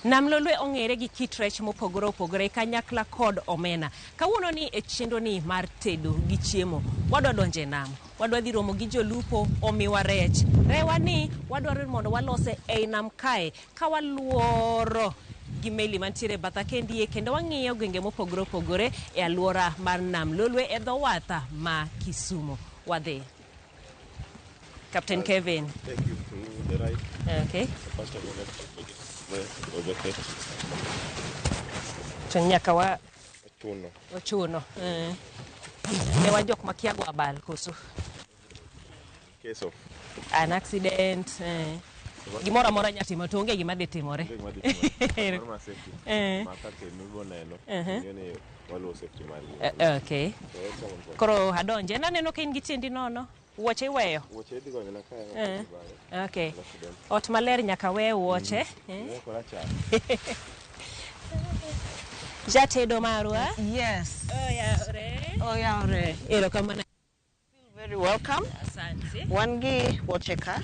Nam Lolwe ong'ere gi kit rech mopogore opogore kanyakla kod omena. Kawuono ni e chenro ni mar tedo gi chiemo, wadwa donjo e nam. Wadwa dhi romo gi jolupo omiwa rech. Rewa ni wadwaro ni mondo walose ei nam kae ka waluoro gi meli mantiere e batha kendie kendo wang'iyo gwenge mopogore opogore e alwora mar Nam Lolwe e dho wath ma Kisumu. Wadhi. Captain Kevin. Take you to the right. Okay. First of all, let's the jacket. To nyaka wa Ochuno. ochuno. Eh. Ne wan jok makia go abal koso. Case of. An accident. Eh. Gimoro amora nya timo to onge gima dhi timore. Onge gima dhi timore. Mano ma safety. Eh. Ma kaka mibo neno. Ing'e ni waluwo safety margi. Eh, okay. So, that's someone for- Koro adonje. En aneno ka in gi tiendi nono. Wuoche iweyo. Wuoche idhi gonyona kae. Eh. Bang'e. Okay. Alafu then. Ot maler nyaka we wuoche. Eh. Wuok rachar. Jatedo marwa. Yes. Oyawre. Oyawre. Erokamano. Very welcome. Asante. Wan gi wuoche ka.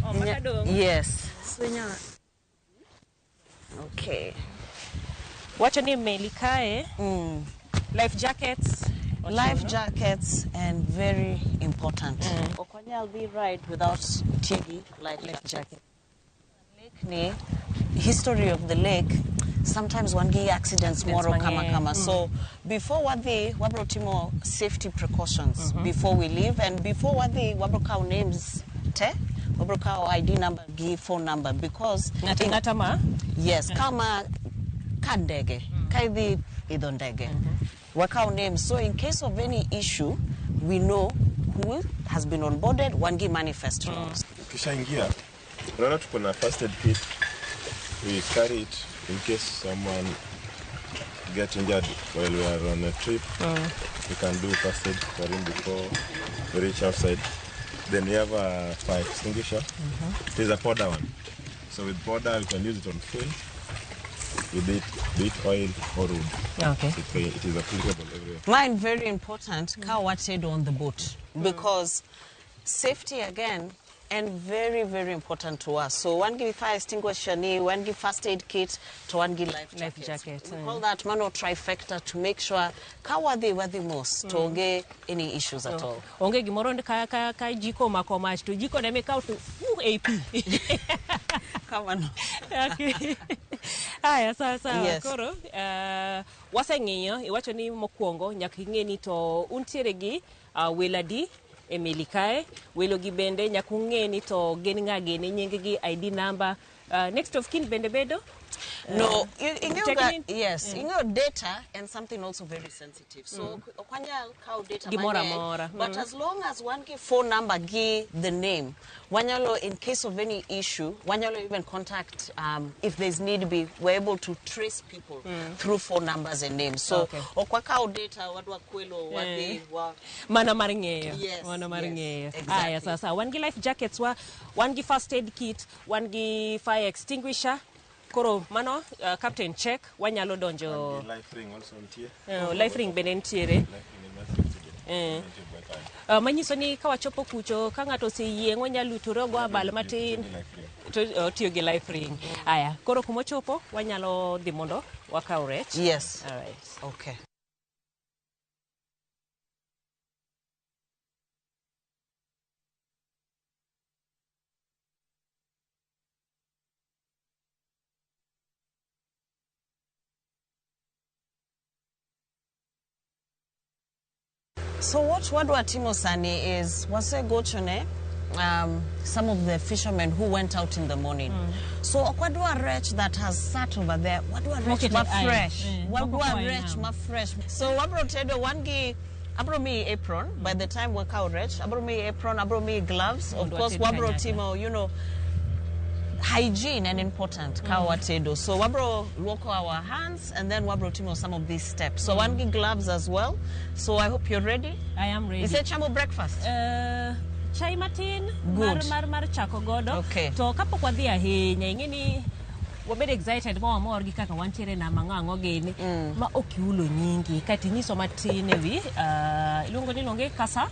Oh, maka dong'. Yes. Okay. Wacho ni meli kae. Life jackets. Life jackets and very important. Ok wanyal dhi ride without tiyo gi life, Life jacket. Lake ni history of the lake sometimes wan gi accidents moro kama mang'eny. kama so before wadhi wabro timo safety precautions before we leave and before wadhi wabro kawo names te wabro kawo id number gi phone number because Ng'ato ng'ata ma yes kama ka ndege ka idhi idho ndege wakawo names so in case of any issue we know who has been onboarded wan gi manifest logs Ukishaingia unaona tuko na first aid kit. We carry it in case someone get injured while we are on a trip. We can do first aid for him before we reach outside. Then we have a fire extinguisher. It is a powder one. So with powder we can use it on fuel, with it, be it oil or wood. Okay. It is applicable everywhere. Mine very important ka watedo on the boat because safety again and very very important to us. So wan gi fire extinguisher ni, wan gi first aid kit, to wan gi life Life jackets. jacket, We mm. call that mano trifecta to make sure ka wadhi wadhi mos to onge any issues at all. Onge gimoro ni ka, ka, ka jiko omako mach to jiko ne mikaw to AP. Kamano. Okay. Aya, sawa sawa. Yes. Koro waseng'iyo iwacho ni mokwongo nyaka ing'e ni to untiere gi welo adi e meli kae. Welo gi bende nyaka ung'e ni to gin ng'a gini, nying gi, ID number. Next of kin bende bedo? No, ing'eyo ga, Technique? yes, ing'eyo data and something also very sensitive. So ok wanyal kawo data Gimoro mang'eny, amora. But as long as wan gi phone number gi the name, wanyalo in case of any issue, wanyalo even contact if there's need be, we're able to trace people through phone numbers and names. So Okay. ok wakaw data wadwa kwelo wadhi wa Mana mar ng'eyo. Yes, Mana mar yes, ng'eyo. exactly. Aya, sawa sawa. Wan gi life jackets wa, wan gi first aid kit, wan gi fire extinguisher. Koro mano captain check wanyalo donjo And the life ring also nitie. Life ring bende nitiere. Life ring is not safety. Nitie bwe kanyo. Manyiso ni ka wachopo kucho ka ng'ato oseyieng' wanyalo lutore ogo abal matin Life ring. to otiyo gi life ring. Aya, koro kumochopo wanyalo dhi mondo wakaw rech. Yes. All right. Okay. So what wadwa timo sani is wasegochone some of the fishermen who went out in the morning. So ok wadwa rech that has sat over there. Wadwa rech Moket ma e ice. fresh. Moko Wadwa koa e rech nam. ma fresh. So wabro tedo wan gi abro miyi apron by the time wakawo rech. Abro miyi apron, abro miyi gloves. Of Mondo course wated wabro kanyakla. timo, you know, hygiene and important ka watedo. So wabro luoko our hands and then wabro timo some of these steps. So wan gi gloves as well. So I hope you're ready. I am ready. Isechamo breakfast? Chai matin mar, Good. mar, mar chako godo. Okay. To kapok wadhi ahinya, ing'e ni wabed excited ma wamor gi kaka wantiere nam ang'o ang'o gini ma ok ihulo nyingi kaeto inyiso matin ewi iluongo ni iluonge kasa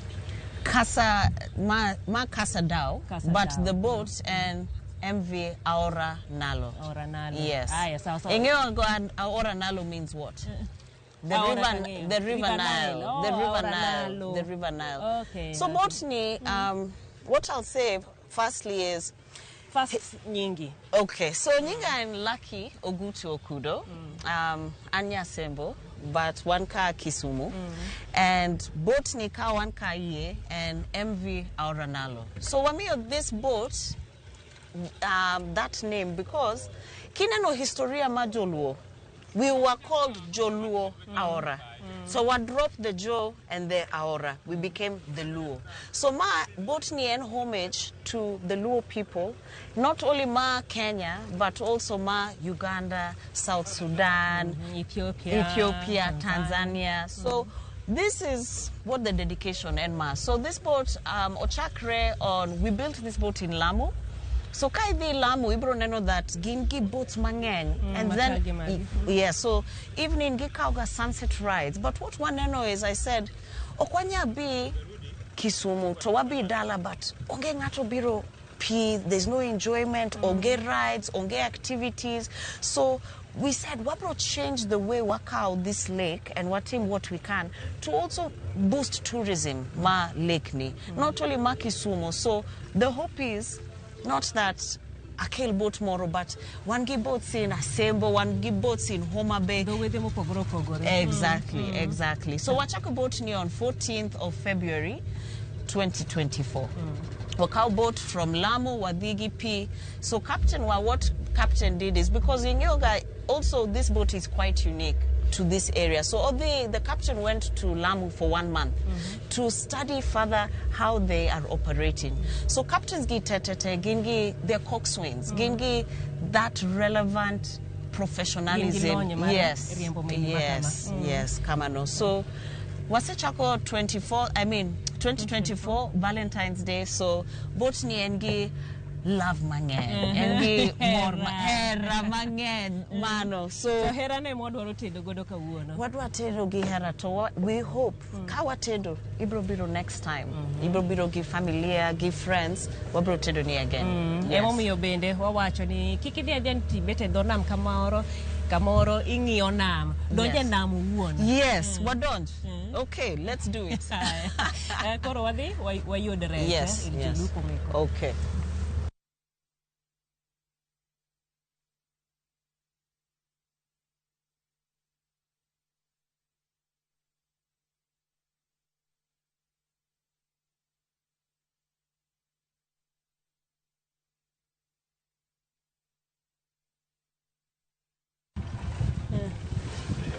Casa, ma Casa Dao, Casa but Dao. the boat and MV Aora Nalo. Aora Nalo. Yes. Aya, sawa sawa. Ing'eyo go Aora Nalo means what? The Aora river, kang'eyo. the river River Nile, Nile. Oh, the river Aora Nile, Nalo. the river Nile. Okay, So okay. botany, what I'll say firstly is, First nyingi. okay, so nyinga en Lucky Ogutu Okudo, Anya Sembo, but one ka Kisumu, and boat ni ka one ka ye and MV Aora Nalo. So wamiyo this boat that name because kineno historia ma Joluo, we were called Joluo Aora. So we dropped the Jo and the Aora. We became the Luo. So ma boat ni en homage to the Luo people, not only ma Kenya, but also ma Uganda, South Sudan, Ethiopia. Ethiopia, Tanzania. So this is what the dedication en ma. So this boat, ochakre on, we built this boat in Lamu. So ka idhi Lamu, ibro neno that gin gi boats mang'eny. And then, machal gi magi. yeah, so evening gikawoga sunset rides. But what waneno is, I said, ok wanya bi Kisumu to wabi dala, but onge ng'ato biro pi, there's no enjoyment, onge rides, onge activities. So we said, wabro change the way wakaw this lake and watim what we can to also boost tourism ma lake ni, not only ma Kisumu. So the hope is not that akel boat moro, but wan gi boats in Asembo, wan gi boats in Homa Bay. Dho wedhe mopogore opogore. Exactly, exactly. So wachako boat ni on 14th of February 2024. Wakaw boat from Lamu, wadhi gi pi. So captain, wa, what captain did is, because in Yoga, also this boat is quite unique to this area. So the captain went to Lamu for 1 month to study further how they are operating. So captains gi tetete, gingi, they're coxswains, gingi that relevant professionalism. Gin gi lony mar Yes, riembo meli ma yes, kama. yes, kamano. So wasechako 24, I mean 2024 Valentine's Day. So boat ni en gi love mang'eny, en gi mor hera mang'eny mano. So To hera no ema wadwaro tedo godo kawuono. wadwa tedo gi hera to we hope ka watedo ibro biro next time, ibro biro gi familia gi friends, wabro tedo ni again. Yes. Emomiyo bende wawacho ni kik idhi adhiya ni tibet e dho nam kamoro kamoro ing'iyo nam, donj e Yes. nam owuon. Yes, wadonj. Okay, let's do it. Aya. Koro wadhi wayud rech Yes, ir yes. jolupo meko. Okay.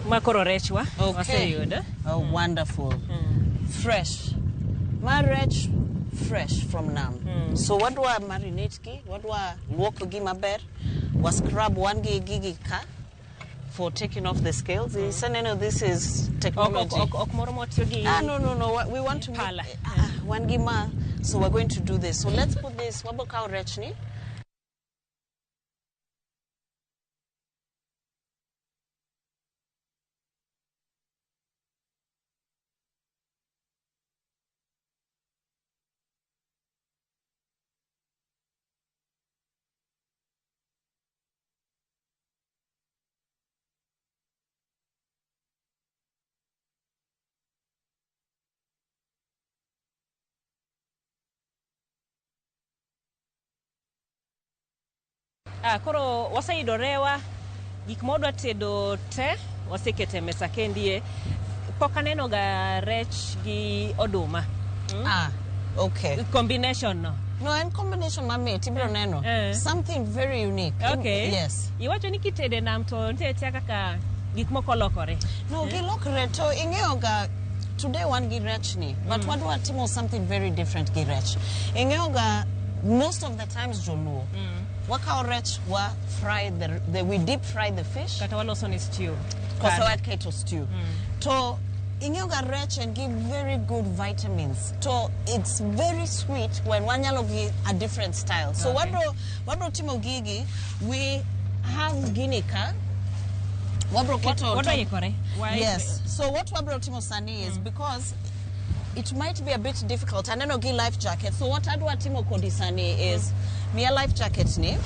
Ma koro rechwa Okay. waseyudo. Oh, wonderful. Fresh. Ma rech fresh from Nam. So wadwa marinate gi, wadwa luoko gi maber, wa scrub wan gi gigi ka for taking off the scales. Iseneno this is Ok technology. ok moro motiyo gi Ah, no, no, no. We want to Pala. make, wan gi ma, so we're going to do this. So let's put this, wabo kawo rech ni. Koro waseyudo rewa, gik ma wadwa tedo te wasekete e mesa kendie. Pok aneno ga rech gi oduma. Ah, okay. Combination no. No, en combination mamit, ibiro neno. Something very unique. Okay. Yes. Iwacho ni kitede nam to nitie atia kaka gik moko lokore. No, gilokre to ing'eyo ga today wan gi rech ni, but wadwa timo something very different gi rech. Ing'eyo ga most of the times joluo wakawo rech wa fry the we deep fry the fish Kata waloso ni stew. koso waketo stew. To ing'eyo ga rech en gi very good vitamins. To it's very sweet when wanyalo gi a different style. So Okay. wadro timo gigi, we have gini ka. Wabro keto Wadwa ikore. Yes. So what wabro timo sani is because It might be a bit difficult. Aneno gi life jacket. So what adwa timo kodi sani is miya life jacket ni.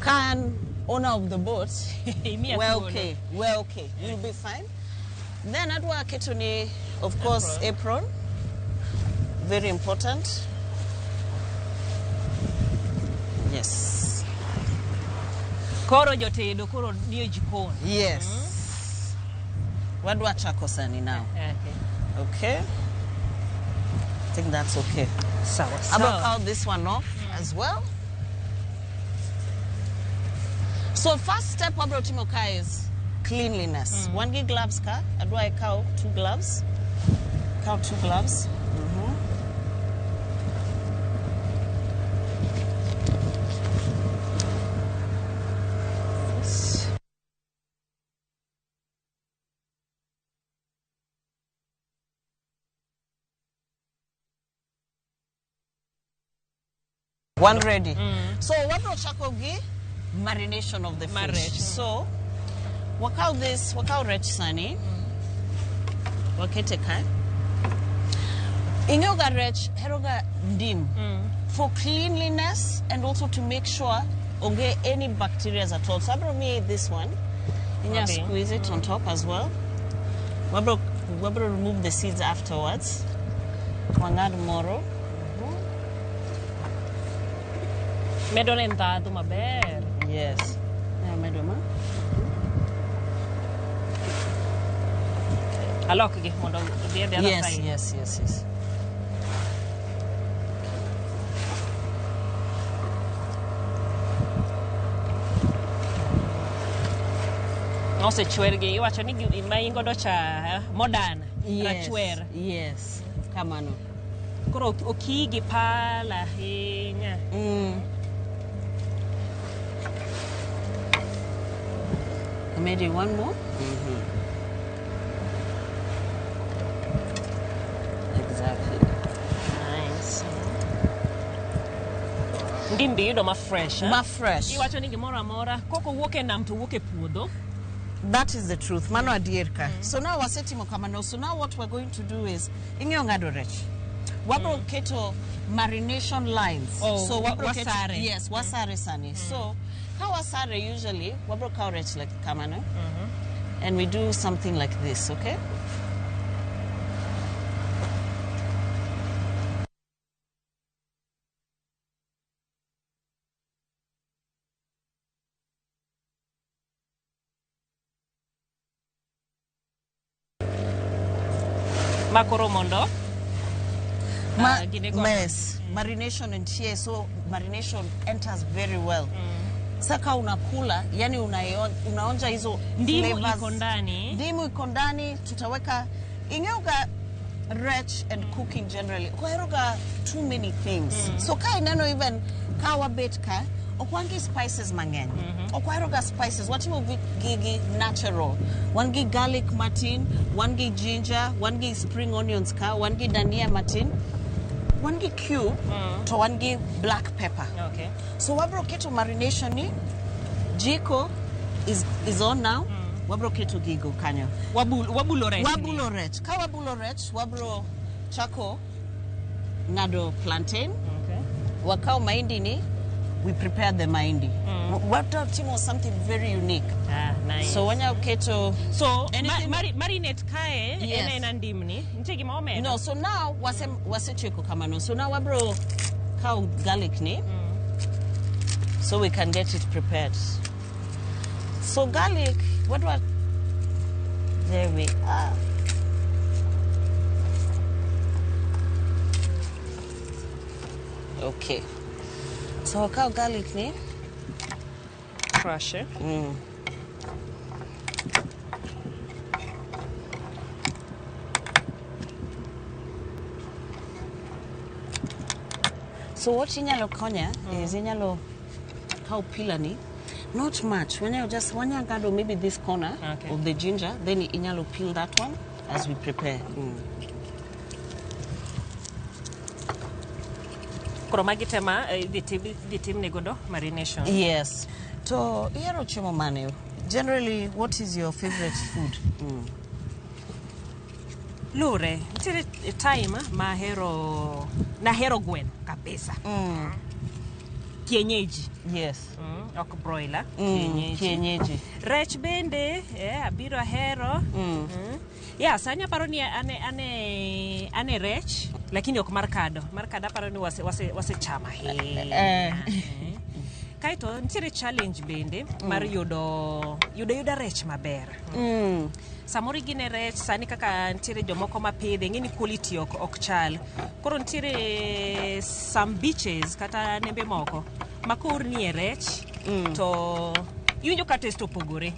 Can owner of the boat. Imiya We're thuolo. okay. We're okay. We'll be fine. Then adwa keto ni, of course, apron. Very important. Yes. Koro jotedo koro nie jikon. Yes. Wadwa chako sani now. Okay. Okay. I think that's okay. Sawa I'm gonna sawa. count this one off as well. So first step wabro timo ka is cleanliness. Wan gi gloves ka, adwa ikaw two gloves. Kaw two gloves. One ready. So wabro chako gi marination of the fish. Mar rech. So wakaw this, wakaw rech sani. Wakete ka. Ing'eyo ga rech heroga ndim. For cleanliness and also to make sure onge any bacteria at all. So abro miyi this one. Inya Okay. squeeze it on top as well. Wabro remove the seeds afterwards. Wang'ad moro. Medo ne ndhadhu maber. Yes. Medo ma. Alokgi mondo odhi e the other Yes, side. yes. Osechwergi iwacho ni ma in godo cha modern rachwer. Yes. Kamano. Koro ok gi pala ahinya. Maybe one more. Exactly. Nice. Ndim be yudo ma fresh. Eh? Ma fresh. Iwacho ni gimoro amora koko wuok e nam to wuok e puodho. That is the truth. Mano adier ka. So now wasetimo kamano. So now what we're going to do is ing'eyo ng'ado rech. Wabro keto marination lines. Oh, so wabro keto- wasare. Yes, wasare sani. So ka wasare usually wabro kawo rech like kamano. And we do something like this, okay? Ma koro mondo gine go. Yes, marination nitie, so marination enters very well. Saka unakula, yani unaonja hizo Ndimu flavors. iko ndani. Ndimu iko ndani, tutaweka ing'eyo rech and cooking generally. Oheroga too many things. So ka ineno even ka wabet ka, ok wan gi spices mang'eny. Ok waheroga spices, watimo gigi natural. Wan gi garlic matin, wan gi ginger, wan gi spring onions ka, wan gi dania matin, wan gi cube, to wan gi black pepper. Okay. So wabro keto marination ni, jiko is on now. Wabro keto gigo kanyo. Wabulo rech. Wabulo rech. Ka wabulo rech, wabro chako ng'ado plantain. Okay. Wakao mahindi ni, we prepare the mahindi. Wabro timo something very unique. Ah, nice. So wanya keto. So marinate kae Yes. en aena ndimni. Nitie gima omedo? No, so now wasechweko kamano. So now wabro kawo garlic ni. So we can get it prepared. So garlic, what do I... There we are. Okay. So cow garlic ni? Crush it. So what inyalo konya is inyalo kaw pila ni. Not much. Wanya just wanya ngado maybe this corner of the ginger, then inyalo peel that one as we prepare. Koro magi tema idhi timne godo marination. Yes. To ihero chiemo mane? Generally, what is your favorite food? Lure, nitiere time ma ahero nahero gweno kabisa. Kienyeji. Yes. Ok broiler, kienyeji. Kienyeji. Rech bende, abiro ahero. Yeah, sani aparo ni ane rech, lakini ok mar kado. Mar kado aparo ni wasechamo ahinya. Kaeto nitiere challenge bende mar yudo rech maber. Samoro igine rech sani kaka nitiere jomoko mapidhe ing'e ni quality ok chal. Koro nitiere some beaches kata nembe moko ma koornie rech to iwinjo ka taste opogore.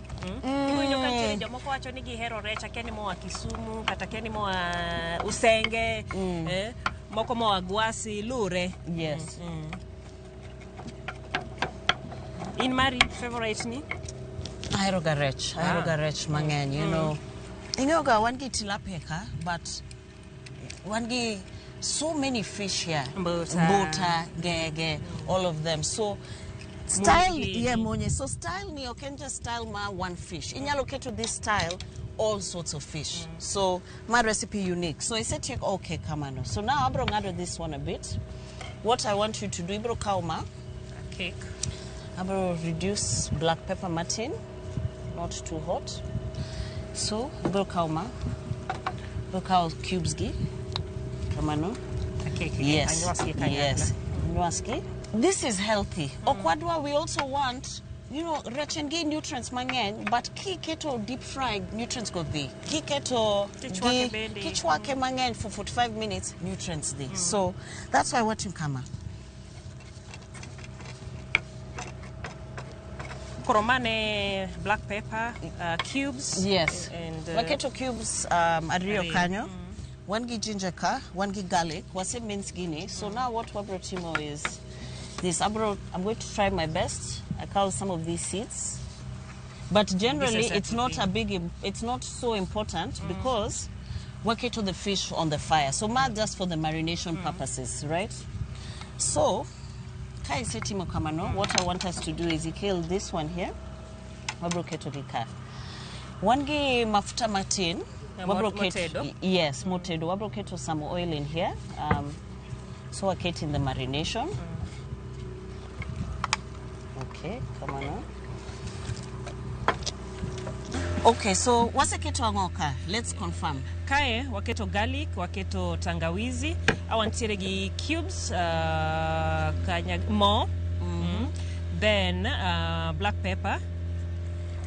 Iwinjo ka nitiere jomoko wacho ni gihero rech akia ni moa Kisumu kata akia ni moa Usenge, moko moa Gwasi, lure. Yes. In mari favorite ni? Ahero ga rech. Ahero ga rech mang'eny, you know. Ing'eyo ga wan gi tilapia ka, but wan gi so many fish here. Mbuta. Mbuta, ngege, all of them. So style, Munye. yeah, munye. So style ni ok en just style ma one fish. Inyalo keto this style all sorts of fish. So my recipe unique. So isetieko okay kamano. So now abro ng'ado this one a bit. What I want you to do, ibro kawo ma, Cake. abro reduce black pepper matin, not too hot. So ibro kawo ma, ibro kawo cubes gi, kamano. Cake. Yes. Anywaski kanyakla. Yes. Nywaski. This is healthy. Okwadwa, we also want, you know, rech en gi nutrients mang'eny, but kiketo deep fried, nutrients go dhi. Kiketo Kichwake bende. Kichwake mang'eny for 45 minutes, nutrients dhi. So that's why watim kama. Koro mane black pepper, cubes. Yes. And Waketo cubes ariyo Ariyo. Kanyo. Wan gi ginger ka, wan gi garlic, wase mince gini. So now what wabro timo is this. Abro, I'm going to try my best. I call some of these seeds. But generally, This is it's not a big, it's not so important because waketo the fish on the fire. So ma just for the marination purposes, right? So, ka isetimo kamano, what I want us to do is ikel this one here. Wabro keto gi ka. Wan gi mafuta matin. Na Wabro keto- motedo? Yes, motedo. Wabro keto some oil in here. So waket in the marination. Okay, kamano. Okay, so waseketo ang'o ka? Let's confirm. Kae waketo garlic, waketo tangawizi, awa nitiere gi cubes, kanya, mo, then black pepper.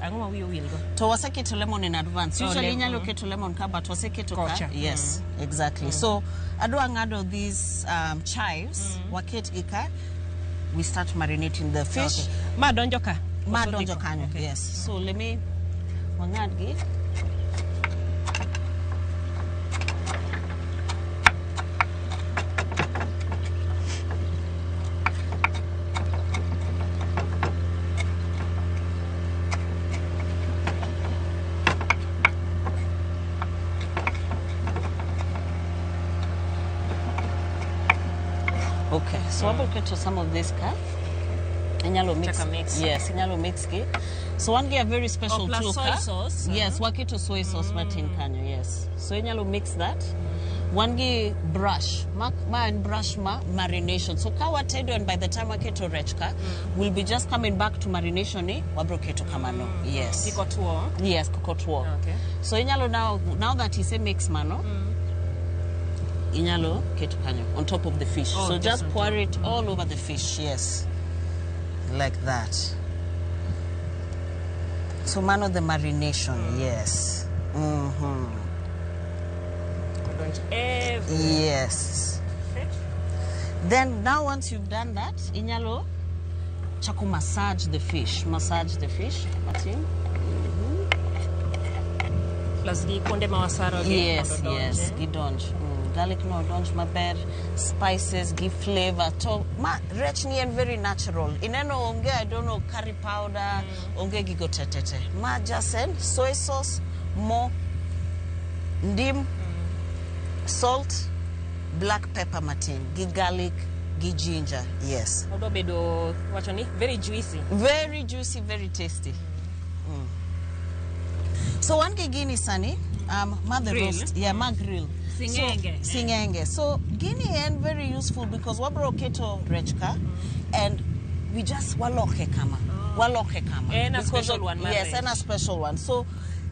Ang'o ma wiyi owil go? To waseketo lemon in advance. Oh, Usually lemon. inyalo keto lemon ka, but waseketo ka. Kocha. Yes, exactly. So adwa ng'ado these chives, waket gi ka. We start marinating the fish. Okay. Ma donjo ka? Ma Koso donjo dhi- kanyo. Okay. Yes. So let me wang'ad gi. Okay, so mm. Keto some of this ka. Inyalo mix. Chaka mix. Yes, inyalo mix gi. So wan gi a very special Oh, plus tool soy ka. sauce, Yes, waketo soy sauce matin kanyo, yes. So inyalo mix that. Wan gi brush. Ma en brush ma marination. So ka watedo and by the time waketo rech ka, we'll be just coming back to marination ni wabro keto kamano. Yes. Kik otuo. Yes, kik otuo. Okay. So inyalo now that ise mix mano, inyalo keto kanyo on top of the fish. Oh, So just just on pour it all over the fish, yes. Like that. So mano the marination, yes. Odonj everywhere. Yes. Then now once you've done that, inyalo chako massage the fish. Massage the fish. Matin. Plus gi kuonde ma wasaro gi Yes, mondo yes, odonje. gidonj. Garlic no donj maber, spices give flavor. To ma rech ni en very natural. Ineno onge, I don't know, curry powder, onge gigo tetete. Ma just en soy sauce, mo, ndim, salt, black pepper matin, gi garlic, gi ginger. Yes. Odwa bedo wacho ni very juicy. Very juicy, very tasty. So wan gi gini sani, Ma the Grill. roast. Yeah, ma grill. Singenge. So, singenge. So gini en very useful because wabro keto rech ka and we just waloke kama. Waloke kama. En a Because special one mar Yes, rech. en a special one. So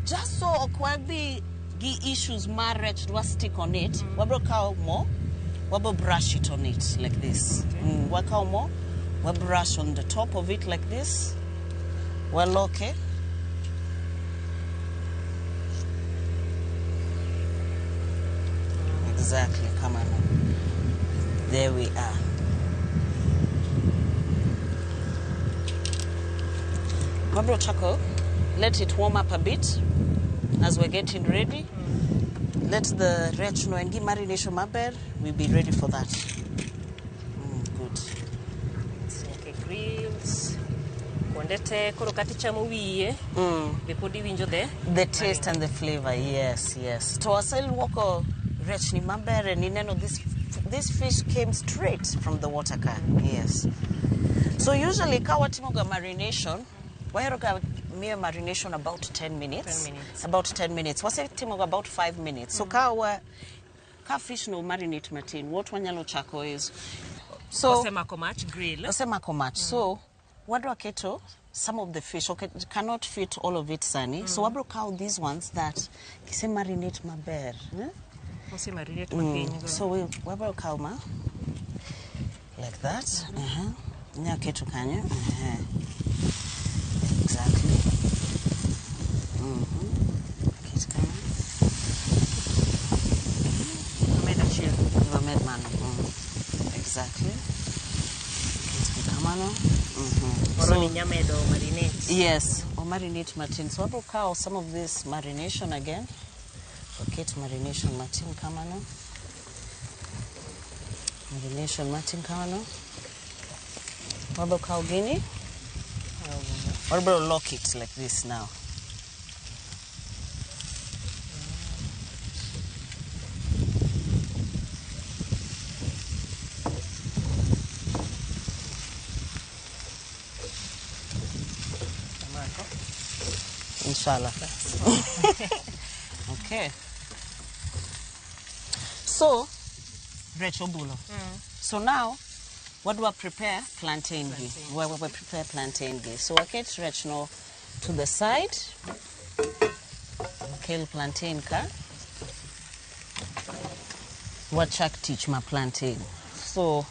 just so ok wadhi gi issues mar rech dwa stick on it, wabro kawo mo, wabro brush it on it like this. Wakawo mo, we brush on the top of it like this. Waloke. Exactly, come on. There we are. Wabro chako, let it warm up a bit as we're getting ready. Let the rech no and give marination maber. We'll be ready for that. Good. Okay, grills. Kuonde te koro kata ichamo wiye be pod iwinjo the The taste and the flavor, yes, yes. To waseluoko rech ni maber and ineno this fish came straight from the water car. Yes. So usually ka watimoga marination, waheroga miyo marination about 10 minutes. 10 minutes. About 10 minutes. Wasetimoga about 5 minutes. So ka fish no marinate matin, what wanyalo chako is so osemako mach grill. Osemako mach. So wadwa keto some of the fish, okay, cannot fit all of it sani. So wabro kawo these ones that kise marinate maber. Eh? Ose marinate mapiny go. So we wabro kawo ma like that. Inya keto kanyo. Exactly. Ket kanyo. Amed achiel. Wamed mano. Exactly. Ket kamano. Moro ni nyamedo marinate. Yes, or marinate matin. So wabro kawo some of this marination again. Waket marination matin kamano. Marination matin kamano. Wabro kawo gini. Wabro lock it like this now. Amako. Inshallah. Okay. So, rech obulo. So now, what do I prepare? Plantain gi. Where we prepare plantain gi. So waket rech no to the side. Wakel plantain ka. Wachak tich ma plantain. So,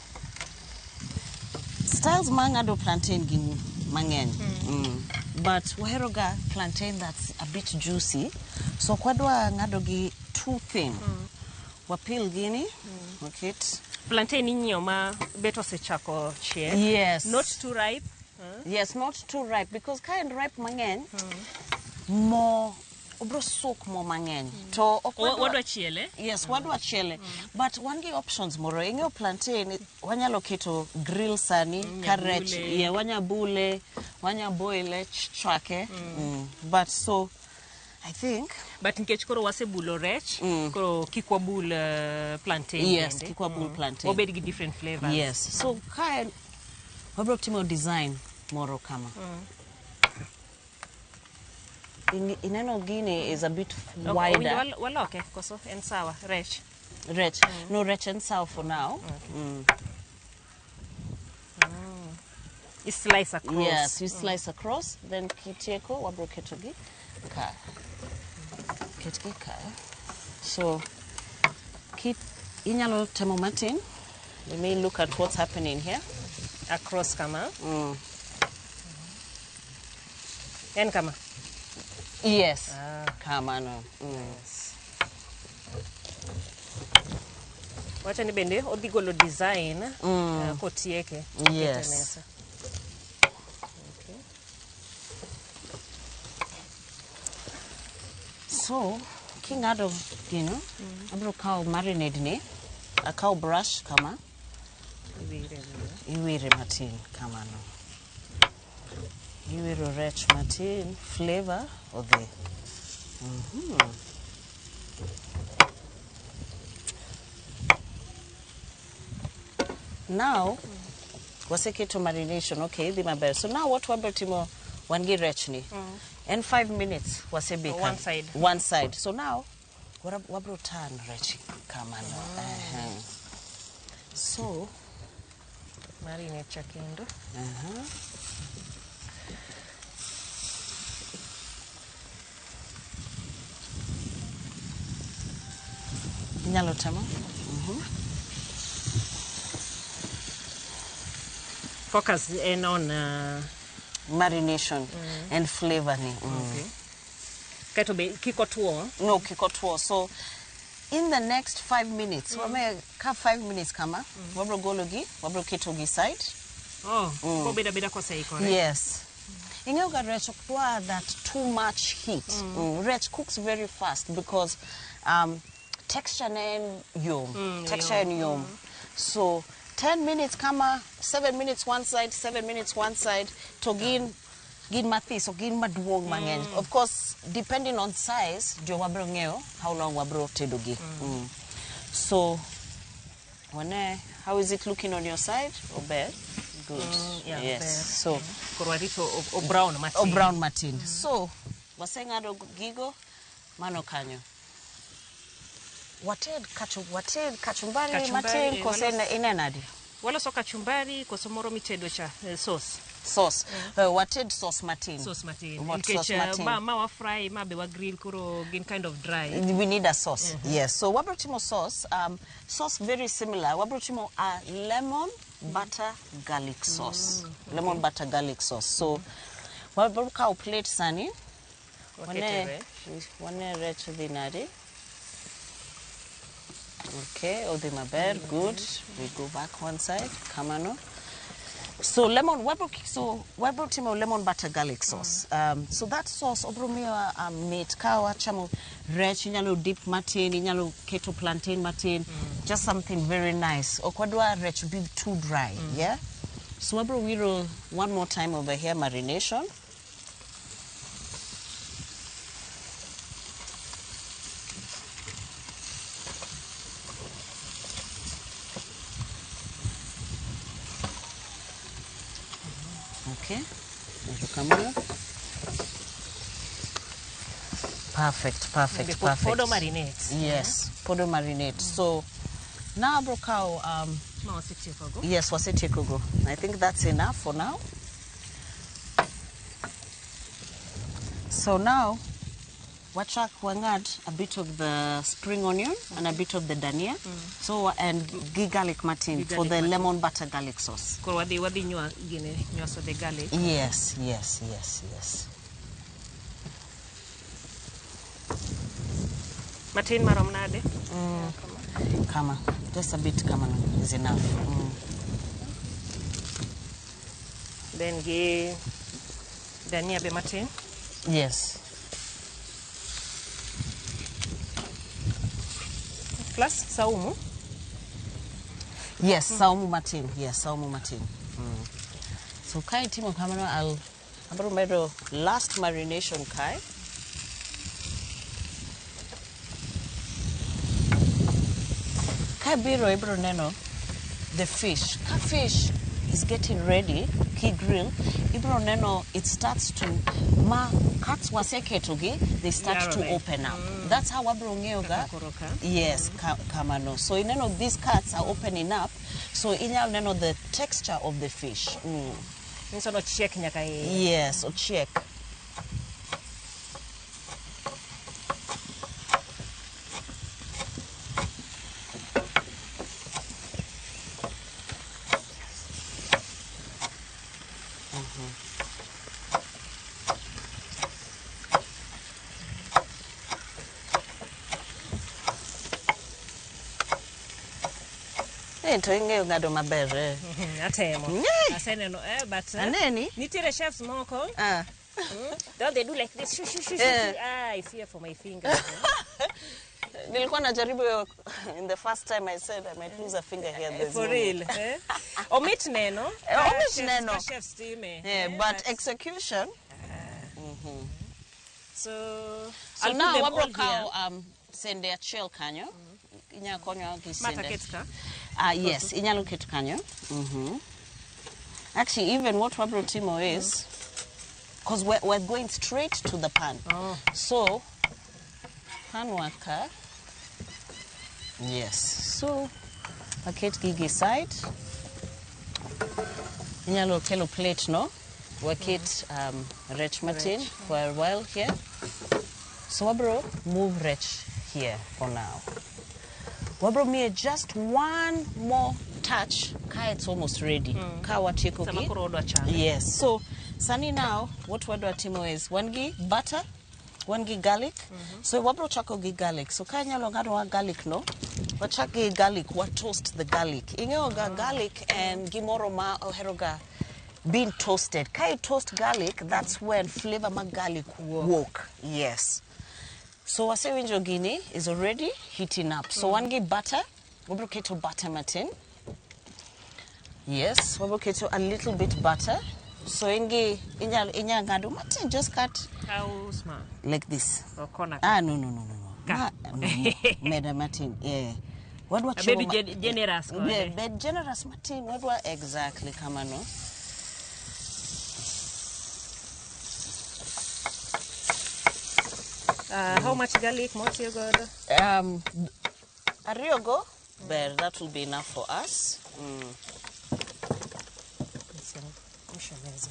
styles ma ng'ado plantain gin mang'eny. But wahero ga plantain that's a bit juicy. So ok wadwa ng'ado gi too thin. Wapil gini, waket. Plantain inyiewo ma bet osechako chiek. Yes. Not too ripe. Yes, not too ripe because ka en ripe mang'eny, mo obro soak mo mang'eny. To ok Wadwa chiele. Yes, wadwa chiele. But wan gi options moro. Ing'eyo plantain, wanyalo keto grill sani, ka rech. Nyabule. Yeah, wanyabule, wanyaboile, chwake. But so, I think But nikech koro wasebulo rech, koro kik wabul plantain Yes, bende. kik wabul plantain. Wabed gi different flavors. Yes. So ka wabro timo design moro kama. Ineno gini is a bit Ok, wider. owinjo waloke koso en sawa rech. Rech. No, rech en sawa for now. I slice across. Yes, you slice across, then kitieko wabro keto gi ka. Ketgi ka. So kit inyalo temo matin. Let me look at what's happening here. Across kama. En kama. Yes. Kamano. Wacho ni bende odhi golo design kotieke. Okete Yes. mesa. Okay. So, king'ado gino, abro kawo marinade ni, akawo brush kama, Iwire wiye. iwire matin kamano. Iwiro rech matin, flavor odhi. Now, waseketo marination, okay, dhi maber. So now what wabro timo, wan gi rech ni. En 5 minutes wasebika. One side. One side. So now, Wabro turn rech kamano. So Marinate cha kendo. Inyalo temo. Focus en on marination and flavoring. Okay. Kaeto be kik otuo. No, kik otuo. So in the next 5 minutes, wame ka 5 minutes kama, wabro golo gi, wabro keto gi side. Oh, kobedo abeda koseikore. Yes. Ing'eyo ga rech ok dwar that too much heat. Rech cooks very fast because texture ne en yom. Texture en yom. So 10 minutes kama, 7 minutes one side, 7 minutes one side, to gin mathis, ok gin maduong' mang'eny. Of course, depending on size, jo wabro ng'eyo how long wabro tedo gi. So, wane, how is it looking on your side? Ober? Good. Yeah, yes. ber. So, Koro warito o brown matin. O brown matin. So, waseng'ado gigo, mano kanyo. Wated kachumbari, Kachumbari, matin, eh, kose inenadi? Waloso kachumbari koso moro mitedo cha sauce. Sauce. Wated sauce matin. Sauce matin. What Nikech sauce matin? ma wa fry, ma be wa grill, koro gin kind of dry. We need a sauce. Yes. So wabro timo sauce. Sauce very similar. Wabro timo a lemon butter garlic sauce. Lemon butter garlic sauce. So wabro kawo plate sani. Wakete Wane, rech. wane rech dhi nade? Okay, odhi maber, good. We go back one side, kamano. So lemon, wabro, so wabro timo lemon butter garlic sauce. So that sauce obro miyo mit ka wachamo rech, inyalo dip matin, inyalo keto plantain matin, just something very nice. Ok wadwa rech be too dry, yeah? So wabro wiro one more time over here marination. Okay, erokamano. Perfect, perfect, Be perfect. Podo marinate. Yes, podo marinate. So now abro kawo Ma wasetieko go. Yes, wasetieko go. I think that's enough for now. So now wachak wang'ad a bit of the spring onion and a bit of the dania. So and gi garlic matin Gi for garlic the matin. Lemon butter garlic sauce. Koro wadhi nywa gine nywaso the garlic. Yes. Matin marom nade? Kama, just a bit kama is enough. Then gi dania be matin. Yes. Plus saumu. Yes, saumu matin. Yes, saumu matin. So kae timo kamano, I'll abro medo last marination kae. Kae biro ibro neno the fish. Ka fish is getting ready, ki grill, ibro neno it starts to ma cuts waseketo gi, they start to Yarore. Open up. That's how wabro ng'eyo ga. Kaka koro ka. Yes, kamano. So ineno these cuts are opening up. So inyalo neno the texture of the fish. Nyiso ni ochiek nyaka iye. Yes, ochiek. Eh, to ing'eyo ng'ado maber eh. Atemo. Nyai! Aseneno but Aneni? nitiere chefs moko. Ah. Don't they do like this? Shoo, shoo, shoo, shoo, Eh. shoo. Ah, I fear for my fingers. Nilikuwa najaribu hiyo in the first time. I said I might lose a finger here this For moment. real. Eh? Omit neno. Eh, omit neno. Ka chefs time. Yeah, but execution. So, So I'll put now them wabro all here. kawo sende achiel kanyo. Inyalo konyo gi Mata sende. ket ka. Ah, yes, inyalo keto kanyo. Actually, even what wabro timo is, because we're going straight to the pan. Oh. So, pan waka. Yes. So aket gigi side. Inyalo kelo plate no. Waket rech matin for a while here. So wabro move rech here for now. Wabro miye just one more touch. Ka it's almost ready. Ka watieko Sama gi. koro wadwa chame. Yes. So sani now what wadwa timo is wan gi butter, wan gi garlic. So wabro chako gi garlic. So ka inyalo ng'ado wa garlic no, wachak gi garlic, wa toast the garlic. Ing'eyo ga garlic en gimoro ma ohero ga being toasted. Ka i toast garlic, that's when flavor mag garlic wuok. Yes. So wasewinjo gini is already heating up. So wan gi butter, wabro keto butter matin. Yes, wabro keto a little bit butter. So in gi inya ng'ado matin, just cut How smart. like this. O kona. Ah, no. Ka. Ma, no. Meda matin, yeah. Wadwa Abedo chiemo generous kode. Yeah, bed generous matin. Wadwa exactly kamano. How much garlic motiyo godo? Ariyo go, ber, that will be enough for us. Mwisho meza.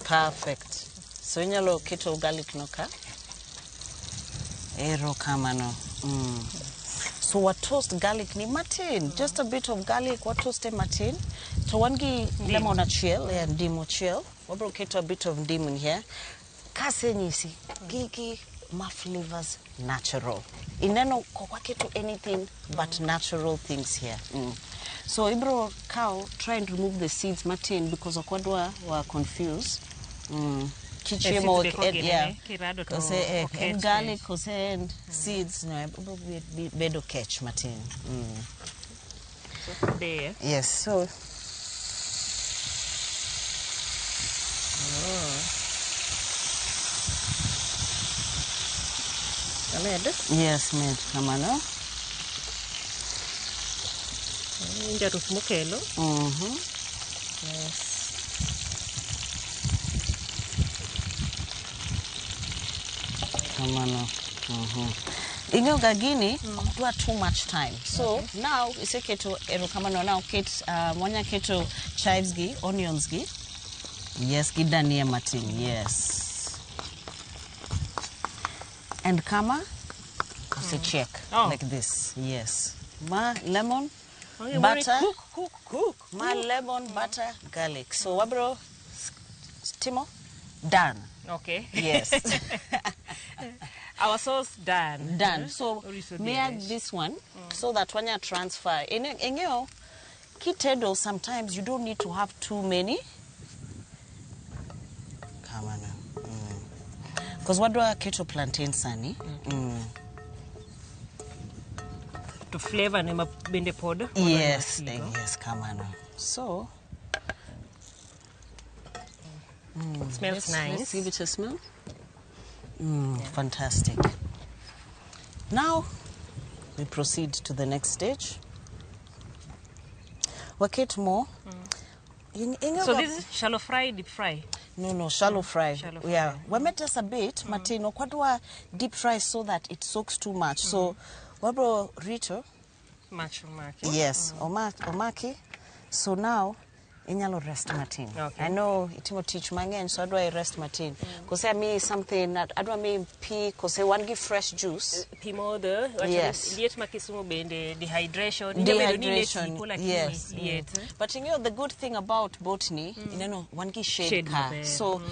Perfect. So inyalo keto garlic no ka. Ero kamano. So wa toast garlic ni matin, just a bit of garlic, wa toast e matin. To wan gi lemon achiel, yeah, ndimu achiel. Wabro keto a bit of ndimu in here. Kasenyisi, gigi ma flavors natural. Ineno ok waketo anything but natural things here. So ibro kaw, try and remove the seeds matin because ok wadwa wa confuse. Kichiemo seeds be ok kogine, yeah. kirado to Kose, okech en garlic, kech. kose en seeds, no, ibro bedo kech matin. So, there. Yes, so Amed? Yes, med kamano. Winjo harufu mokelo. Yes. Kamano. Ing'eyo ga gini ok dwa too much time. So now iseketo erokamano now ket wanya keto chives gi, onions gi. Yes, gi dania matin. Yes. And kama osechiek like this. Yes. Ma lemon, Okay, butter. Cook, cook, cook. Ma lemon, butter, garlic. So wabro timo done. Okay. Yes. Our sauce done. Done. So Oriso may add dere. this one so that when you transfer, ingeo kitedo sometimes you don't need to have too many. Come on. Because what do I keto plantain sani? To flavor ne ma bende pod. Yes, yes, come on. So Smells nice. Let's give it a smell. Fantastic. Now we proceed to the next stage. Waket more. So this is shallow fry, deep fry? No, shallow fry. Shallow Yeah. We made just a bit, matin, ok wadwa deep fry so that it soaks too much. So wabro rito. Much, much. Yes, omaki. So now inyalo rest matin. Okay. I know itimo tich mang'eny, so adwa i rest matin. Kose ami something, adwa mi pi, kose wan gi fresh juice. Pi modho, wacho ni Yes. liet ma Kisumu bende dehydration. Inyalo bedo ni ne Dehydration, tipo, lakini yes. liet. But you know, the good thing about botany, ineno, wan gi shade Shade ka. maber. So,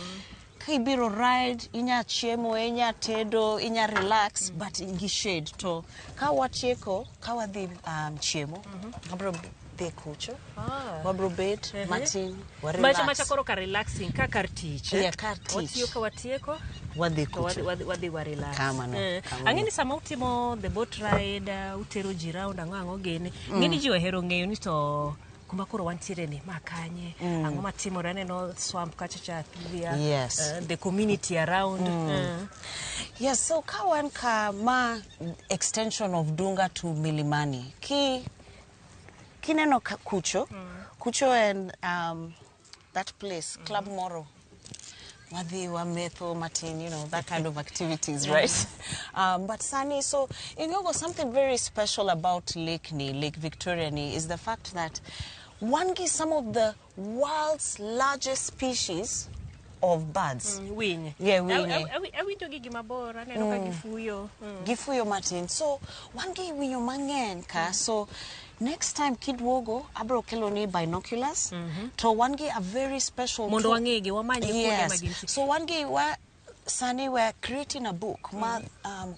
ka ibiro ride, inya chiemo, inya tedo, inya relax, but in gi shade to. Ka watieko, ka wadhi chiemo, wabro dhi kucho, wabro bet, matin, wa Macha relax. macha koro ka relaxing, ka kar tich. Yeah, kar tich. Watiyo ka watieko, Wadhi to kucho. wadhi wa relax. Kamano, kamano. Ang'e ni sama utimo the boat ride, utero ji round ang'o ang'o gene. Ng'e ni ji ohero ng'eyo ni to Kuma koro wantiere ni ma kanye, ang'o matimore, aneno swamp kacha cha there, Yes. The community around. Yes, so ka wan ka ma extension of Dunga to Milimani. Ki kineno kucho, kucho and that place, Club Moro. Wadhi wametho matin, you know, that kind of activities, right? But sani, so Ingogo, something very special about Lake Ni, Lake Victoria Ni, is the fact that wan gi some of the world's largest species of birds. Winy. Yeah, winy. Awinjo gi gimabor, aneno ka gifuyo. Gifuyo matin. So wan gi winyo mang'eny ka. So next time kidwogo, abro kelo ni binoculars. To wan gi a very special Mondo tool. wang'egi, wamany kuonde ma Yes. gintie. So wan gi wa sani we're creating a book ma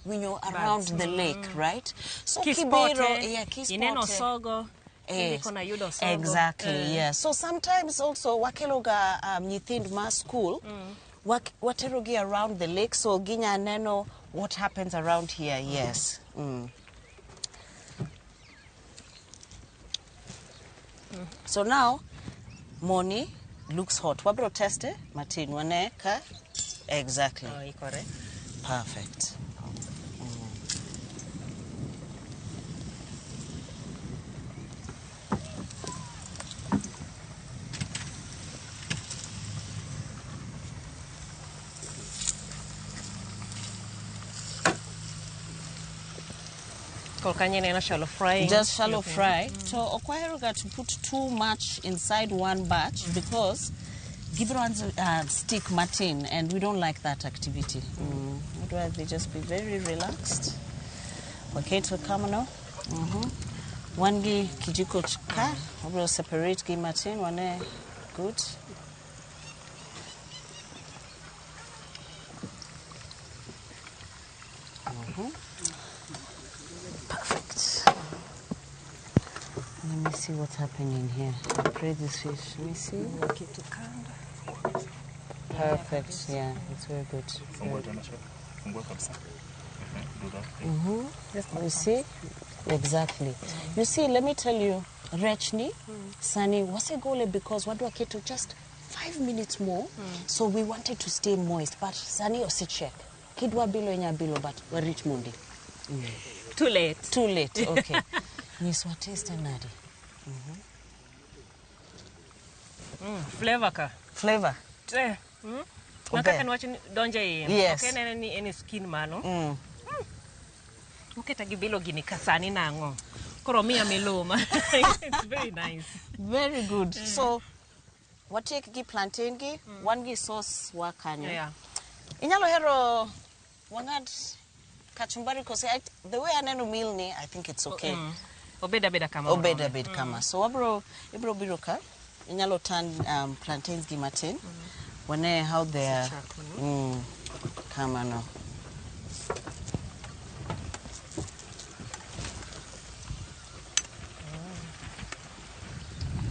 winyo around the lake, right? So Kispote, kibiro, yeah, ineno kispote. osogo, Yes. indiko nayudo osogo. Exactly, yeah. So sometimes also wakeloga nyithind ma school, waterogi around the lake, so ginya neno what happens around here, yes. So now, Moni looks hot. Wabro teste, matin, wane ka? Exactly. Oh, ikore. Perfect. Koro kanyo ineno shallow frying. Just shallow fry. To ok waheroga to put too much inside one batch because gibro stick matin and we don't like that activity. I'd rather they just be very relaxed. Waketo kamano. Wan gi kijiko ka, wabro separate gi matin, wane good. Perfect. Let me see what's happening here. I pray this fish. Let me see. Kitu kando. Perfect. Yeah, it's very good. Fungua tena chef. Fungua kabisa. Do that. You see? Exactly. You see, let me tell you, rechni, sani, wasegole because wadwa keto just 5 minutes more. So we wanted to stay moist, but sani osechiek. Kidwa bilo inya bilo, but warit mondi. Too late. Too late. Okay. Nyiswa taste nadi. Flavor ka. Flavor. Te. Ober. Kaka niwacho ni donjo e iye. Yes. Ok enene ni en e skin malo. Oketa gi bilo gini ka sani nang'o. Koro miya miluma. It's very nice. Very good. So, watek gi plantain gi, wan gi sauce wa kanyo. Inyalo hero wang'ad kachumbari kose the way aneno meal ni, I think it's okay. Obed abeda kama. Obed orome. abed kama. So wabro ibro biro ka inyalo turn plantains gi matin. Wane how they are. Osechako, no? Kama no.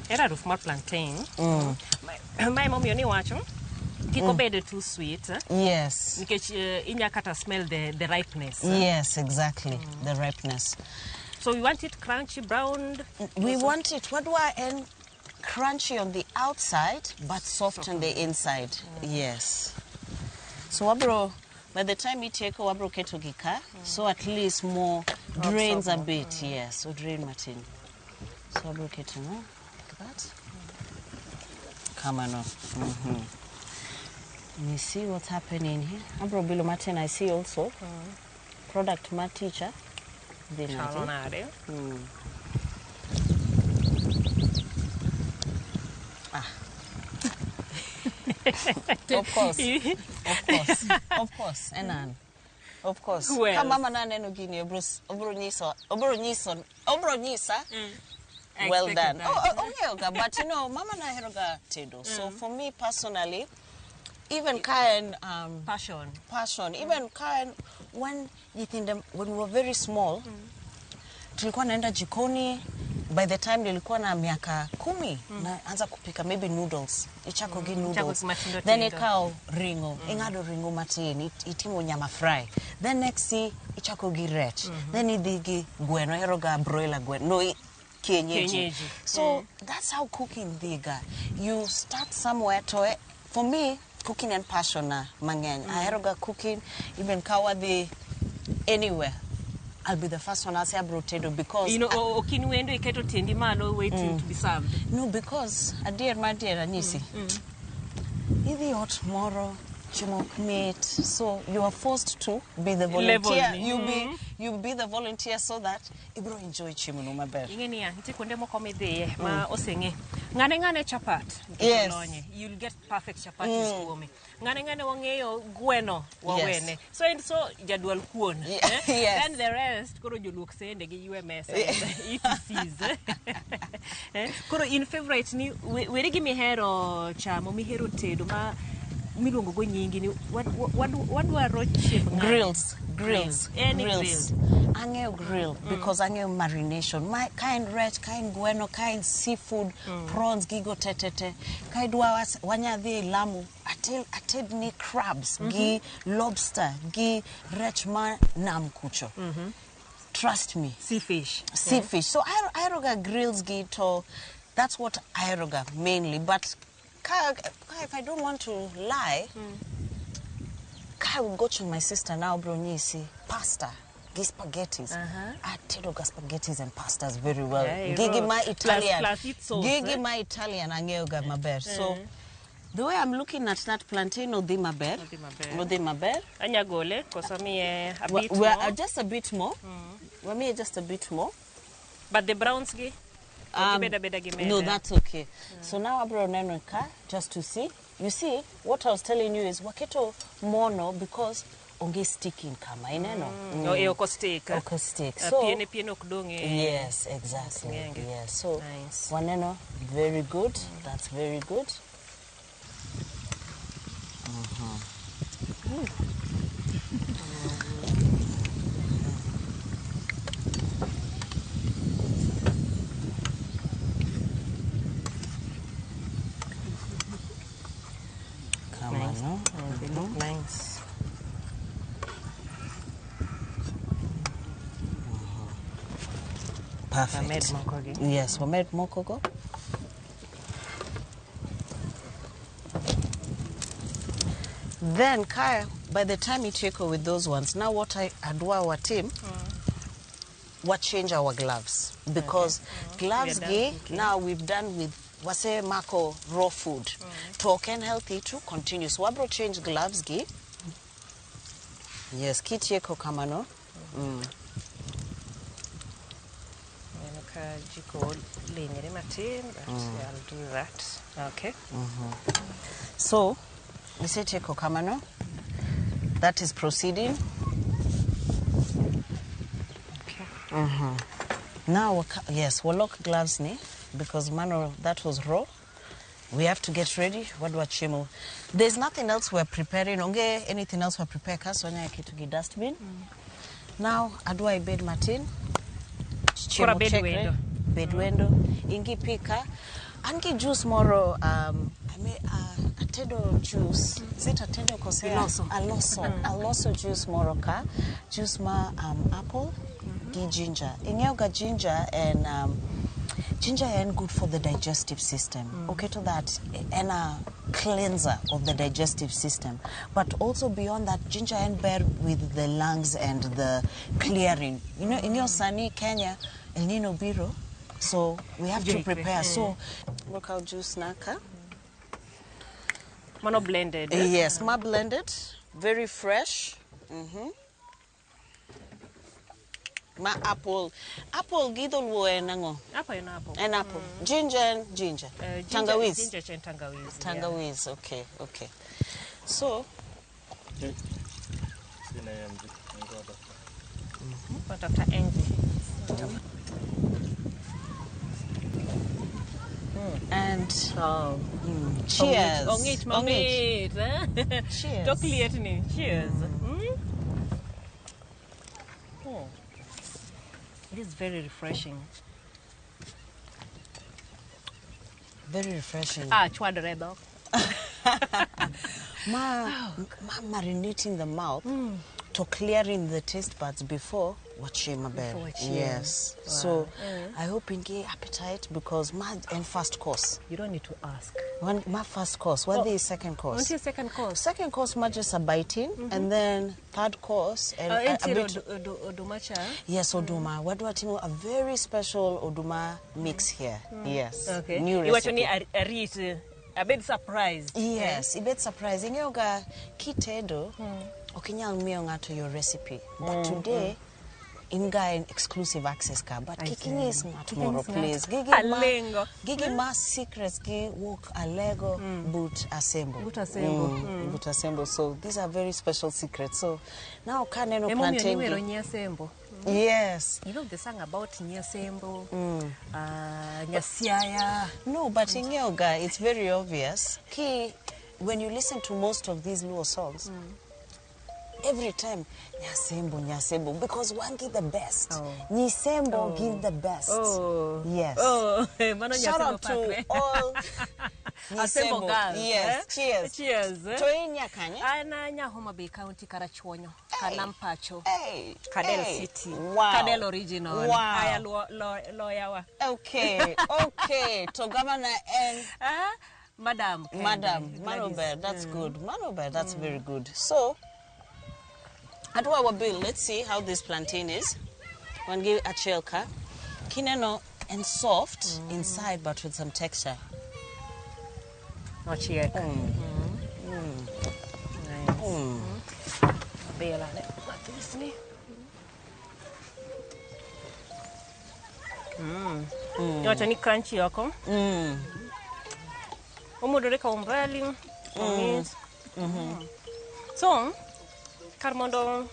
Era harufu mar plantain. Mae momiyo niwacho kik obed too sweet, eh, Yes. nikech inya kata smell the ripeness. Yes, exactly. The ripeness. So we want it crunchy, browned. We want it, wadwa en crunchy on the outside, but soft on the inside. Yes. So wabro, by the time itieko wabro keto gi ka, so at least more drains a Absorb more. Bit. Yes, so drain matin. So wabro keto no, like that. Kamano. Let me see what's happening here. Abro bilo matin, I see also. Product ma teacher. Dhi Chalo nade. nade? Of course. Of course. Of course. Enan. Of course. Who else? Ka mama na neno gini obro nyiso obro nyisa. I Well expected done. that. Oh, ong'eyo ga, but you know, mama na hero ga tedo. So for me personally, even ka en Passion. Passion, even ka en when nyithinde when we were very small, tulikuwa naenda jikoni. By the time nilikuwa na miaka 10, naanza kupika maybe noodles, ichako gi noodles, matindo then tindo. Ikawo ring'o, ing'ado ring'o matin, itimo nyama fry, then next ichako gi rech, then idhi gi gweno, ahero ga broiler gweno no, kienyeji. Kienyeji. So that's how cooking dhiga. You start somewhere to for me cooking and passion na mang'eny. Ahero ga cooking even ka wadhi anywhere. I'll be the first one I'll say abro tedo because You know, ok in wendo iketo tiendi malo waiting to be served. No, because adier madier anyisi. Idhi ot moro chiemo ok mit, so you are forced to be the Level volunteer. ni. You be the volunteer so that ibro enjoy chiemo no maber. Ing'e niya, nitie kuonde moko midhiye ma oseng'e. Ng'ane ng'ane chapat. Nikech olonye. You'll get perfect chapatis kuome. Ng'ane ng'ane wang'eyo gweno wawene. So and so jadwal kuon. Eh? Yes. Then the rest koro joluok sende gi ywe mesa ETCs. Eh? Koro in favorite ni weri gi mihero chamo mihero tedo ma miluongo go nyingi ni wadwaro chiemb ng'ane. Grills, grills, Any grills. Ang'eyo grill because ang'eyo marination. Ma ka en rech, ka en gweno, ka en seafood, prawns, gigo te te te. Ka idwa wanya dhi Lamu, atedni crabs gi lobster gi rech ma nam kucho. Trust me. Sea fish. Sea fish. So ahero ga grills gi to that's what ahero ga mainly. But ka if I don't want to lie, ka I would go to my sister now bro nyisi pasta gi spaghettis. Atedo ga spaghettis and pastas very well. Yeah, Gigi iro. ma Italian. Plus it's sauce, Gigi eh? ma Italian ang'eyo ga maber. So the way I'm looking at that plantain odhi maber. Odhi maber. Odhi maber. Anya gole koso miye a bit more. Just a bit more. Wamiye just a bit more. But the browns gi? Gibeda beda gi No, mede. that's okay. So now abro neno ka just to see. You see, what I was telling you is waketo mono because onge sticking kama ineno. Oh, e ok stick. Ok stick. So, piene piene ok dong' e Yes, exactly. Ng'enge. Yes. So Nice. waneno very good. That's very good. Kamano. They look nice. Perfect. Wamed moko gi. Yes, wamed moko go. Then Kaya, by the time itieko with those ones, now what I adwa watim, wa change our gloves because gloves We are done gi now we've done with wase mako raw food. To ok en healthy to continue. So wabro change gloves gi. Yes, kitieko kamano. Aneno ka jiko linyre matin, but I'll do that. Okay. So, isetieko kamano. That is proceeding. Okay. Now, yes, walok gloves ni because mano that was raw. We have to get ready. Wadwa chiemo. There's nothing else we're preparing. Onge anything else we're preparing. Kaso wanya keto gi dustbin. Now, adwa ibed matin. Koro abed Chiemo wendo. chekre. Bed wendo. Ingi pika. An gi juice moro I may, atedo juice. Is it atedo kose? Iloso. Aloso. Aloso juice moro ka. Juice ma apple gi ginger. Ing'eyo ga ginger and ginger en good for the digestive system. Oketo that en a cleanser of the digestive system. But also beyond that, ginger en ber with the lungs and the clearing. You know, ing'eyo sani Kenya, El Nino biro, so we have to Jikre. prepare. So, local juice naka. Mano blended. Eh? Yes, ma blended, very fresh. Ma apple. Apple gi dholuo en ang'o? Apple en apple. En apple. Ginger en ginger. Ginger, Tangawizi. Ginger en tangawizi. Yeah. Tangawizi, okay, okay. So, Sina enzi. Ngoja. Watafuta enzi. And Oh. cheers. Ong'ich mamit. Eh? Cheers. Tok lietni. Cheers. Mm. Oh. It is very refreshing. Very refreshing. Ah, chwadore dhok. Ma, ma marinating the mouth. To clearing the taste buds before wachiem maber. Before wachiem. Yes. Wow. So I hope in gi appetite because ma en first course. You don't need to ask. One, my first course. What is second course? Until second course. Second course ma just a biting, and then third course and a Entiere bit. Oduma cha. Yes, oduma. Wadwa timo a very special oduma mix here. Yes. Okay. New Iwacho ni recipe. Arit abed surprised. Yes, ibet surprise. Ing'eyo ga kitedo, ok inyal miyo ng'ato your recipe. But today, in ga en exclusive access ka. But kik inyis ng'at Kik moro, inyis ng'ato. Please. Gigi ma, Alengo. gigi ma secrets gi wuok alego but asembo. But asembo. But asembo. So these are very special secrets. So now kaneno Emomiyo plantain. niwero nyasembo. Yes. You know the song about nyasembo, nyasiaya. No, but ing'eyo ga, it's very obvious. Ki, when you listen to most of these Luo songs, every time, nyasembo, nyasembo, because one give the best. Oh. Nyisembo give the best. Oh. Yes. Oh, mano Shout nyasembo out to pakre. all Asembo Nyisembo. girls. Yes. Eh? Cheers. Cheers. Eh? To in nyakanye? An anya Homa Bay County, Karachuonyo, Kanam Pacho. Hey. Kadel Hey. City. Wow. Kadel original. Wow. Aya loyawa. Okay. Okay. To governor and Ah, Madam. Kende, Madam, Gladys. Manober, that's good. Manober, that's very good. So, at our bill, let's see how this plantain is. One give achiel ka. Kineno and soft inside, but with some texture. Ochiek. Nice. Bela ne. Mathis ni. Iwacho ni crunchy oko. Omodore ka umbali. Omit. So, kar mondo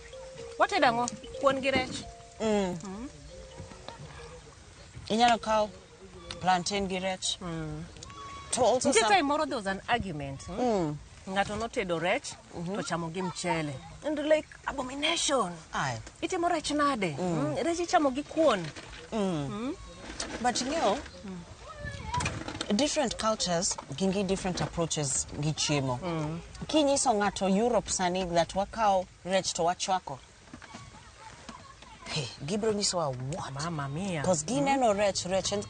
watedo ang'o? Kuon gi rech. Inyalo kaw plantain gi rech. To also Nitie some, time moro there was an argument. Ng'ato notedo rech to chamo gi mchele. And like abomination. Aye. Itimo rech nade? Rech ichamo gi kuon. But you know, different cultures gin gi different approaches gi chiemo. Kinyiso ng'ato Europe sani that wakawo rech to wachwako. Hey, gibro nyisowa what? Mama mia. Because gineno rech, rech en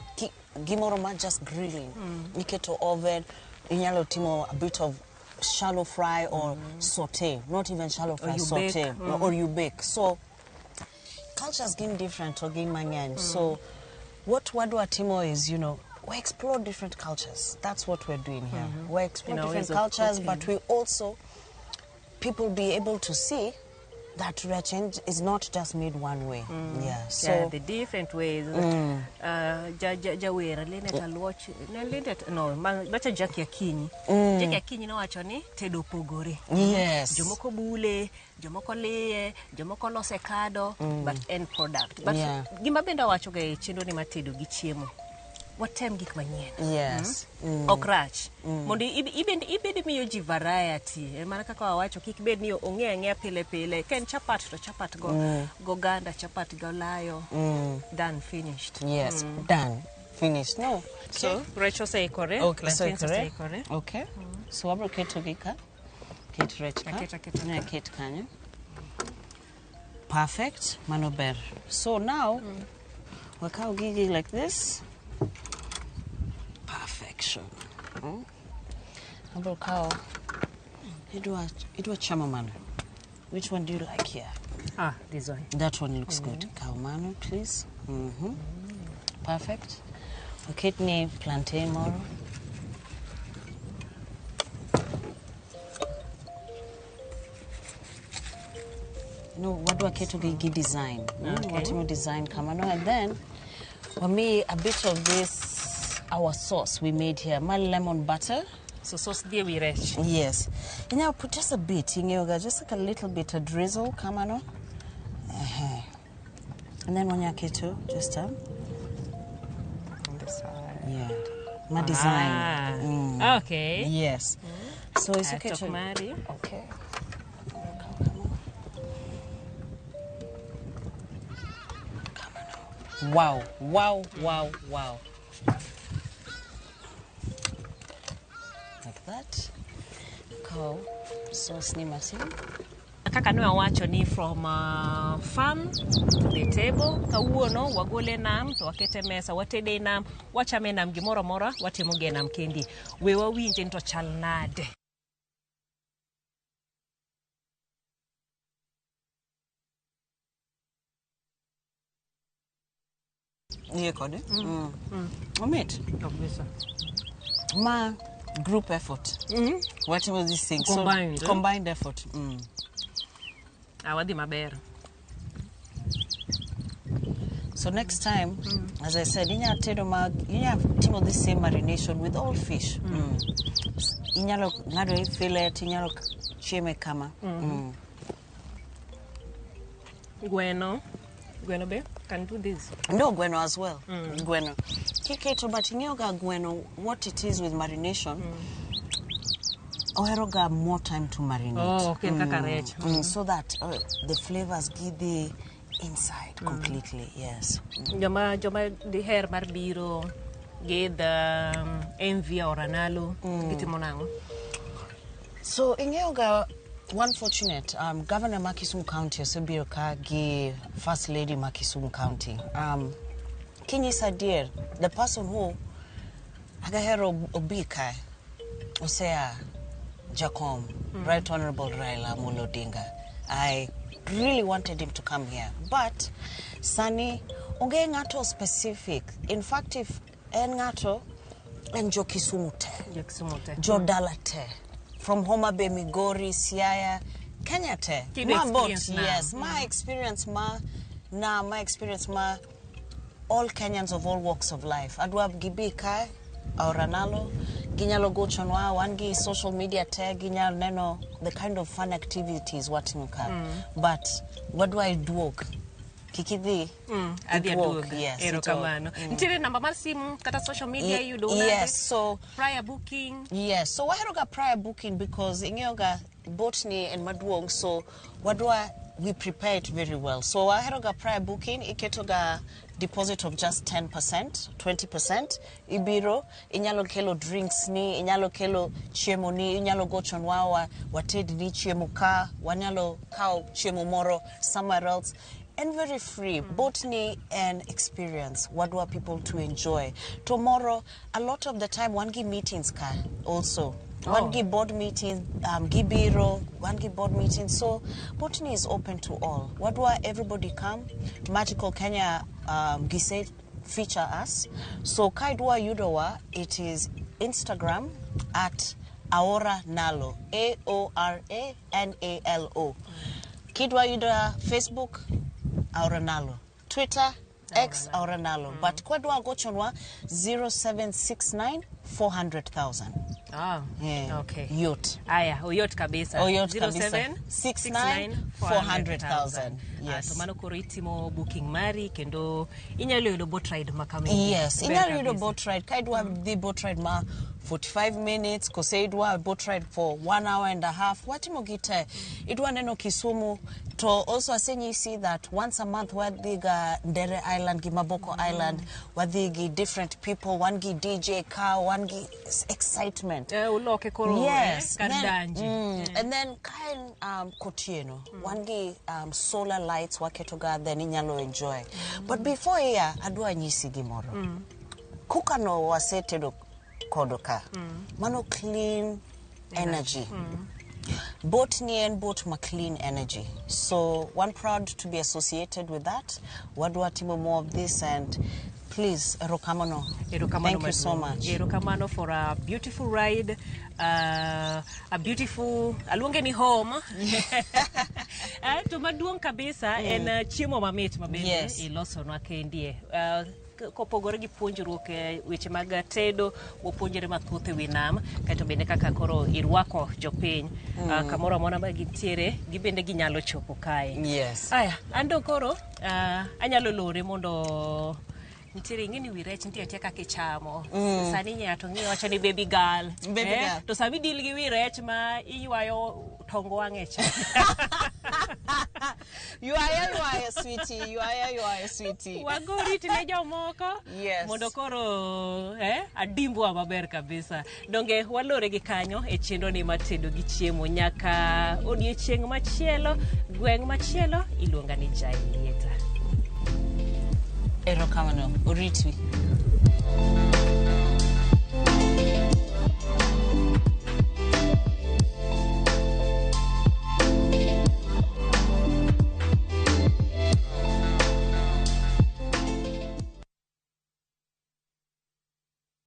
gimoro ma just grilling. Iketo oven, inyalo timo a bit of shallow fry or saute. Not even shallow fry, you saute. bake. Or you bake. So, cultures gin different or gin mang'eny. So, what wadwa timo is, we explore different cultures. That's what we're doing here. We explore In our different ways of cultures, but cooking. we also, people be able to see that rech is not just made one way. Yeah. So, Yeah, the different ways. Jawer Linet Aluoch, ne Linet, no, macha Jackie Akinyi. Jackie Akinyi nowacho ni tedo opogore. Yes. Jomoko bule, jomoko liye, jomoko lose kado, but end product. But Yeah. gima bende awacho ga e chenro ni mar tedo gi chiemo, watem gik manyien. Yes. Ok rach mondo ibed miyo ji variety. Mana kaka wawacho, kik bed ni ong'e ang'eya pile pile ka en chapat to chapat go goganda, chapat go olayo, done, finished. Yes. Done. Finished. No. So rech oseikore. Okay. So Plantains oseikore. Okay. So wabro keto gi ka. Ket rech ka. Aketo, aketo Ne, ket kanyo. Perfect. Mano ber. So now, wakaw gigi like this. Perfection. Abro kaw. Idwa chamo mano. Which one do you like here? Ah, this one. That one looks good. Kaw mano, please. Perfect. Waketni plantain moro. No, wadwa keto gi design. Okay. Watimo design kamano. And then, wami a bit of this, our sauce we made here, my lemon butter. So sauce dhi ewi rech. Yes. And now put just a bit, ing'eyoga, just like a little bit, a drizzle, kamano. And then wanyaketo, just On the side. yeah, my design. Ah, okay. Yes. So it's okay Tok to mari. Okay. Come on. Wow, wow, wow, wow. Like that. Kaw sauce ni matin. Kaka ne wawacho ni from farm to the table, kawuono wagole e nam to wakete e mesa, watede e nam, wachame e nam, gimoro amora watimo gi e nam kendi. We wawinje ni to chal nade. Iye kode. Omit. Kabisa. Ma group effort. Watimo these things. Combined, So, eh? combined effort. Ah, wadhi maber. So next time, as I said, inya tedo ma inya timo the same marination with all fish. Inyalo ng'ado i fillet, inyalo chieme kama. Gweno. Gweno be can do this. No, gweno as well. Gweno. Kiketo, but ing'eyo ga gweno, what it is with marination, ohero ga more time to marinate. Oh, ok en kaka rech. So that the flavors gidhi inside completely. Yes. Joma diher mar biro gi the MV Aora Nalo gitimo nang'o? So ing'eyo ga one fortunate Governor ma Kisumu County osebiro ka gi First Lady ma Kisumu County. Kinyisa adier, the person who agahero obi kae osea Jakom, Right Honorable Raila Amolo Odinga. I really wanted him to come here, but sani onge ng'ato specific. In fact, if en ng'ato, en jo Kisumu te. Jo Kisumu te. Jodala te. From Homa Bay, Migori, Siaya, Kenya te. Kid Ma boat, experience na. yes. My experience ma, na my experience ma, all Kenyans of all walks of life. Adwa gibi kae, Aora Nalo, ginyalo gochonwa, wan gi social media te, ginyalo neno the kind of fun activities watimo ka. But wadwa iduog. Kik idhi, Adhi iduog. aduog. Yes, Erokamano. Nitiere namba mar simu kata social media iyudo nade? Yes, so Prior booking. Yes, so wahero ga prior booking because ing'eyo ga boat ni en maduong', so wadwa we prepare it very well. So wahero ga prior booking, iketo ga deposit of just 10%, 20%, ibiro, inyalo kelo drinks ni, inyalo kelo chiemo ni, inyalo gochonwa wated ni chiemo ka, wanyalo kawo chiemo moro somewhere else. And very free. Boat ni an experience. Wadwa people to enjoy. Tomorrow, a lot of the time, wan gi meetings ka also. Wan gi board meetings, gibiro, wan gi board meetings. So, Botany is open to all. Wadwa everybody come. Magical Kenya gise feature us. So, kaidwa yudowa, it is Instagram at Aora Nalo. Aoranalo. Kidwa yudowa Facebook, Aora Nalo. Twitter, X Aora Nalo. But kwadwa gochonwa 0769 400,000. Ah, Yeah. okay. Yot. Aya, oyot kabisa. Oyot kabisa. 07 69 400,000. Yes. Ah, to mano koro itimo booking mari kendo inyalo yudo boat ride ma kama. Yes, Ber inyalo yudo kabisa. boat ride. Ka idwa dhi boat ride ma 45 minutes, kose idwa boat ride for 1 hour and a half. Watimo gi te. Idwa neno Kisumu. To also asenyisi that once a month wadhi ga Ndere Island gi Maboko Island. Wadhi gi different people, wan gi DJ ka, wan gi excitement. Eh, uloke koro kar Then, danji. And then kaen kotieno, wan gi solar lights waketoga, then inyalo enjoy. But before iya, adwa nyisi gimoro. Cooker no wasetedo kodo ka. Mano clean energy. Boat ni en boat ma clean energy. So one proud to be associated with that. Wadwa timo more of this and please, erokamano. Erokamano Thank you so maduong'. Much. Erokamano for a beautiful ride, a beautiful aluonge ni home. To maduong' kabisa en chiemo mamit mabende ilosonwa kendie. Kopogore gi puonjruok e weche mag tedo, wapuonjore mathoth e wi nam, kaeto bende kaka koro irwako jopiny kamoro amora ma gintiere, gibende ginyalo chopo kae. Aya, ando koro anyalo lore mondo nitiere ing'e ni wi rech nitie atia kaka ichamo. Sani ng'ato ng'iyo wacho ni baby girl. Baby girl. To sami deal gi wi rech ma iywayo tong wang'e cha. Ywaya ywaya, sweetie, ywaya ywaya, sweetie. Wago oriti ne jomoko. Yes. Mondo koro adimbwa maber kabisa. Donge walore gi kanyo e chenro ni mar tedo gi chiemo nyaka odiechieng' machielo, gweng' machielo iluonga ni Jaelieta. Erokamano, oritwi.